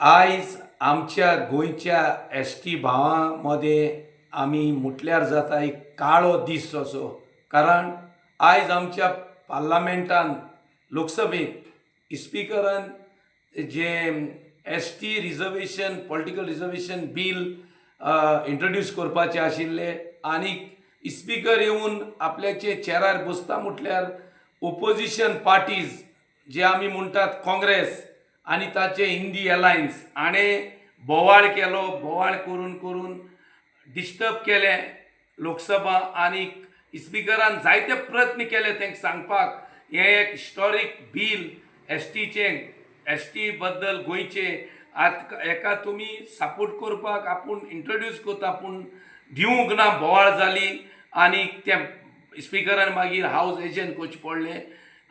आयज आमच्या गोंयच्या एस टी भावां मदें आमी म्हटल्यार जाता एक काळो दीस असो. कारण आयज आमच्या पार्लामेंटान, लोकसभेंत स्पिकरान जें ST reservation, political reservation bill introduce करपाचें आशिल्लें आनी स्पिकर येवन आपल्याचे चेरार बसता म्हटल्यार ओपोजिशन पार्टीज जे आमी म्हणटात काँग्रेस आनी ताचे इंडी अलायन्स हाणें बोवाळ केलो. बोवाळ करून करून डिस्टर्ब केलें लोकसभा आनी स्पिकरान जायते प्रयत्न केले तांकां सांगपाक, हें एक हिस्टॉरीक बील एसटीचें, एसटी बद्दल गोंयचे आत हेका तुमी सपोर्ट करपाक आपूण इंट्रोड्यूस करता, पूण दिवंक ना. बोवाळ जाली आनी त्या स्पिकरान मागीर हावज एजर्न करचें पडलें.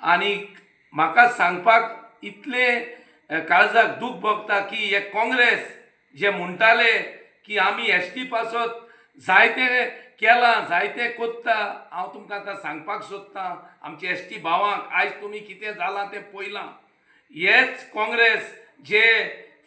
आनी म्हाका सांगपाक इतलें काळजाक दूख भोगता की हे काँग्रेस जे म्हणटाले की आमी एसटी पासत जायते केलां, जायते कोत्ता, हांव तुमकां आतां सांगपाक सोदतां, आमचे एसटी भावांक आयज तुमी कितें जालां तें पळयलां. हेच काँग्रेस जे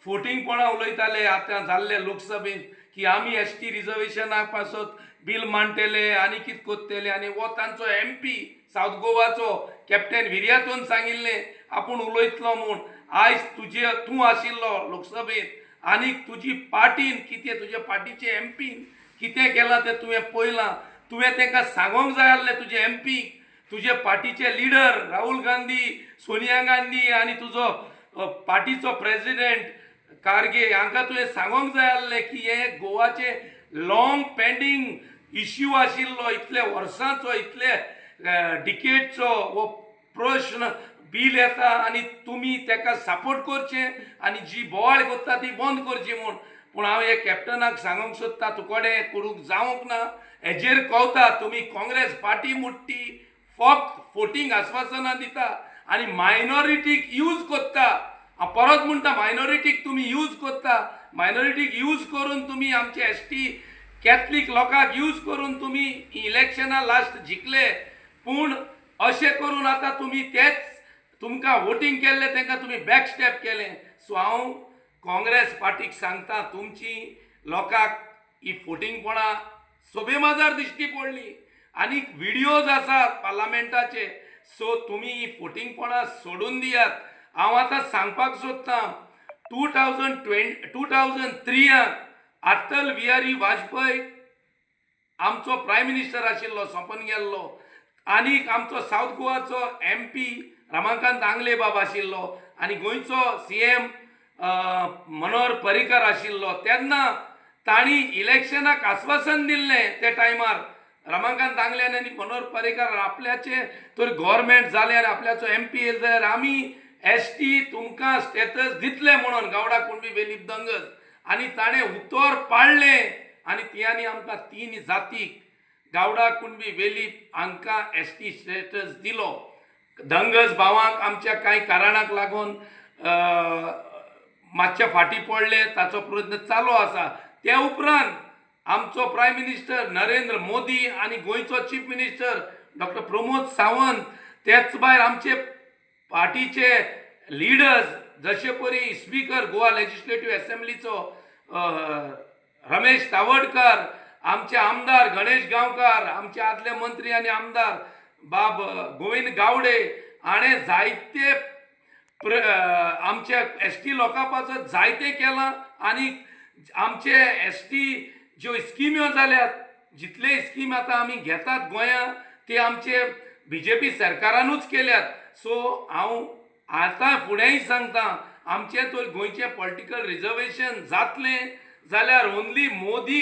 फोटिंगपणां उलयताले आतां जाल्ले लोकसभेंत की आमी एसटी रिजर्वेशना पासत बील मांडटले आनी कितें करतले, आनी हो तांचो एमपी सावथ गोवाचो कॅप्टन विरियातून सांगिल्लें आपूण उलयतलो म्हूण. आयज तुजे तूं आशिल्लो लोकसभेंत आनी तुजी पार्टीन कितें, तुजे पार्टीचे एमपीन कितें केलां तें तुवें पळयलां. तुवें तांकां सांगोंक जाय आसलें, तुजे एमपीक, तुजे पार्टीचे लिडर राहुल गांधी, सोनिया गांधी आनी तुजो पार्टीचो प्रेजिडेंट कारगे हांकां तुवें सांगोंक जाय आसलें की हें गोवाचें लॉंग पेंडींग इश्यू आशिल्लो, इतले वर्सांचो, इतले डिकेटचो हो प्रश्न. बील येता आनी तुमी ताका सपोर्ट करचें आनी जी बोवाळ करता ती बंद करची म्हूण. पूण हांव हे कॅप्टनाक सांगूंक सोदता, तुकडे करूंक जावंक ना. हेजेर कवता तुमी काँग्रेस पार्टी मुट्टी फक्त फोटींग आस्वासनां दिता आनी मायनॉरिटीक यूज करता. हांव परत म्हणटा, मायनॉरिटीक तुमी यूज करता. मायनॉरिटीक यूज करून तुमी आमचे एसटी कॅथलीक लोकांक यूज करून तुमी इलेक्शनां लास्ट जिखले. पूण अशें करून आतां तुमी तेच तुमकां वोटींग केल्लें तांकां तुमी बॅक स्टेप केलें. सो हांव काँग्रेस पार्टीक सांगता, तुमची लोकांक ही फोटिंगपणां सभे माजार दिश्टी पडली आनी विडियोज आसात पार्लामेंटाचे. सो तुमी ही फोटिंगपणां सोडून दियात. हांव आतां सांगपाक सोदतां, 2003 आंत अटल बिहारी वाजपेयी आमचो प्रायम मिनिस्टर आशिल्लो, सोंपून गेल्लो, आनी आमचो सावथ गोवाचो एमपी रमाकांत आंगले बाब आशिल्लो आनी गोंयचो सीएम मनोहर पर्रीकर आशिल्लो. तेन्ना तांणी इलेक्शनाक आस्वासन दिल्लें त्या टायमार रमाकांत आंगल्यान आनी मनोहर पर्रीकर, आपल्याचें तर गव्हर्मेंट जालें आनी आपल्याचो एमपी येयलो जाल्यार आमी एसटी तुमकां स्टेटस दितले म्हणून, गावडा, कुणबी, वेलीप, धंगस. आनी ताणें उतर पाळ्ळें आनी तियांनी आमकां तीन जातीक, गावडा, कुणबी, वेलीप हांकां एसटी स्टेटस दिलो. धंगस भावांक आमच्या कांय कारणाक लागून मातशे फाटीं पडले, ताचो प्रयत्न चालू आसा. त्या उपरांत आमचो प्रायम मिनिस्टर नरेंद्र मोदी आनी गोंयचो chief minister doctor Pramod Sawant, तेच भायर आमचे पार्टीचे लिडर्स जशे परी स्पीकर गोवा लेजिस्लेटीव असेंब्लीचो रमेश तावडकर, आमचे आमदार गणेश गांवकार, आमचे आदले मंत्री आनी आमदार बाब गोविंद गावडे हाणें जायते आमच्या एसटी लोकां पासत जायतें केलां. आनी आमचे एसटी ज्यो स्किम्यो जाल्यात, जितले स्कीम आतां आमी घेतात गोंयांत, ते आमचे बीजेपी सरकारानूच केल्यात. सो हांव आतां फुडेंय सांगता, आमचें तर गोंयचें पॉलिटिकल रिजर्वेशन जातलें जाल्यार ओन्ली मोदी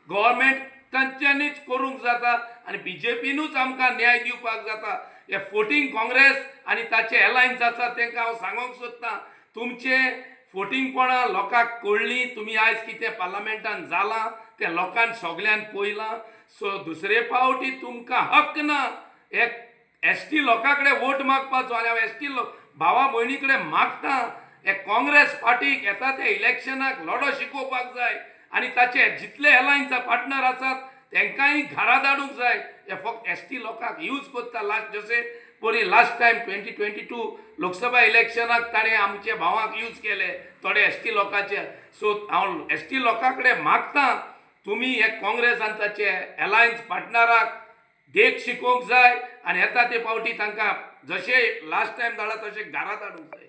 गव्हर्मेंट तांच्यांनीच करूंक जाता आनी बीजेपीनूच आमकां न्याय दिवपाक जाता. हे फोटींग काँग्रेस आनी ताचे एलायन्स आसा, तांकां हांव सांगूंक सोदतां, तुमचे फोटिंगपणां लोकांक कळ्ळीं. तुमी आयज कितें पार्लमेंटान जालां तें लोकांक सगल्यांक पळयलां. सो दुसरे पावटी तुमकां हक्क ना एक एसटी लोकां कडेन वोट मागपाचो. आनी हांव एसटी भावा भयणी कडेन मागता, हे काँग्रेस पार्टीक येता त्या इलेक्शनाक लढो शिकोवपाक जाय आनी ताचे जितले एलायन्स पार्टनर आसात तांकांय घरा धाडूंक जाय. हे फक्त एसटी लोकांक यूज करता. लास्ट जशे परी लास्ट टायम 2022 लोकसभा इलेक्शनाक ताणें आमचे भावांक यूज केले थोडे एस टी लोकांचे. सो हांव एस टी लोकां कडेन मागता, तुमी हे काँग्रेस आनी ताचे एलायन्स पार्टनराक देख शिकोवंक जाय आनी येता ते फावटी तांकां जशें लास्ट टायम धाडला तशें घरा धाडूंक जाय.